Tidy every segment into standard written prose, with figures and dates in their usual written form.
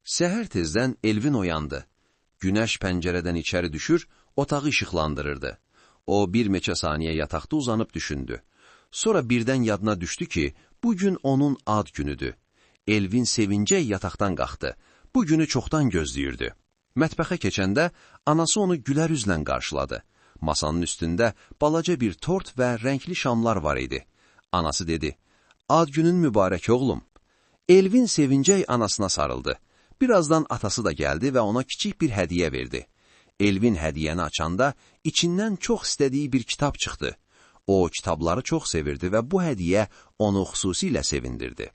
Səhər tezdən Elvin oyandı. Günəş pəncərədən içəri düşür, otağı işıqlandırırdı. O bir neçə saniyə yataqda uzanıb düşündü. Sonra birdən yadına düşdü ki, bu gün onun ad günüdür. Elvin sevincək yataqdan qalxdı. Bu günü çoxdan gözləyirdi. Mətbəxə keçəndə anası onu gülər üzlə qarşıladı. Masanın üstündə balaca bir tort və rəngli şamlar var idi. Anası dedi: "Ad günün mübarək oğlum." Elvin sevincək anasına sarıldı. Birazdan atası da gəldi və ona kiçik bir hədiyyə verdi. Elvin hədiyyəni açanda içindən çox istədiyi bir kitab çıxdı. O kitabları çox sevirdi və bu hədiyyə onu xüsusilə sevindirdi.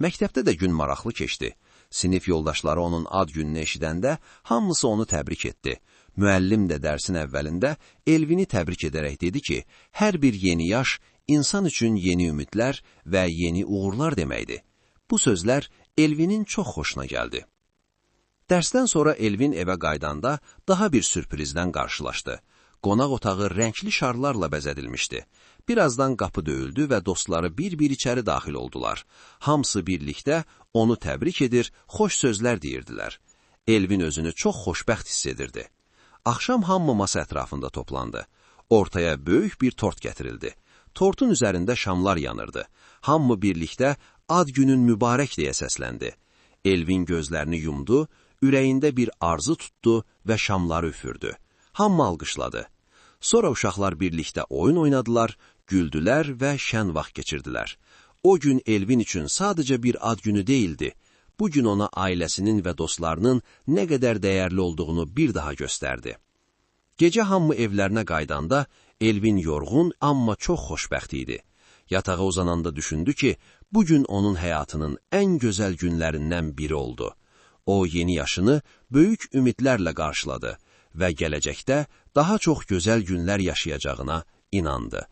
Məktəbdə də gün maraqlı keçdi. Sinif yoldaşları onun ad gününü eşidəndə hamısı onu təbrik etdi. Müəllim də dərsin əvvəlində Elvini təbrik edərək dedi ki, hər bir yeni yaş insan üçün yeni ümidlər və yeni uğurlar deməkdir. Bu sözlər Elvinin çox xoşuna gəldi. Dərsdən sonra Elvin evə qayıdanda daha bir sürprizdən qarşılaşdı. Qonaq otağı rəngli şarlarla bəzədilmişdi. Birazdan qapı döyüldü və dostları bir-bir içəri daxil oldular. Hamısı birlikdə onu təbrik edir, xoş sözlər deyirdilər. Elvin özünü çox xoşbəxt hiss edirdi. Axşam hamı masa ətrafında toplandı. Ortaya böyük bir tort gətirildi. Tortun üzərində şamlar yanırdı. Hamı birlikdə ad günün mübarək deyə səsləndi. Elvin gözlərini yumdu, ürəyində bir arzu tutdu və şamları üfürdü. Hamı alqışladı. Sonra uşaqlar birlikdə oyun oynadılar, güldülər və şən vaxt keçirdilər. O gün Elvin üçün sadəcə bir ad günü deyildi. Bu gün ona ailəsinin və dostlarının nə qədər dəyərli olduğunu bir daha göstərdi. Gecə hamı evlərinə qayıdanda Elvin yorğun, amma çox xoşbəxt idi. Yatağa uzananda düşündü ki, bu gün onun həyatının ən gözəl günlərindən biri oldu. O yeni yaşını böyük ümidlərlə qarşıladı və gələcəkdə daha çox gözəl günlər yaşayacağına inandı.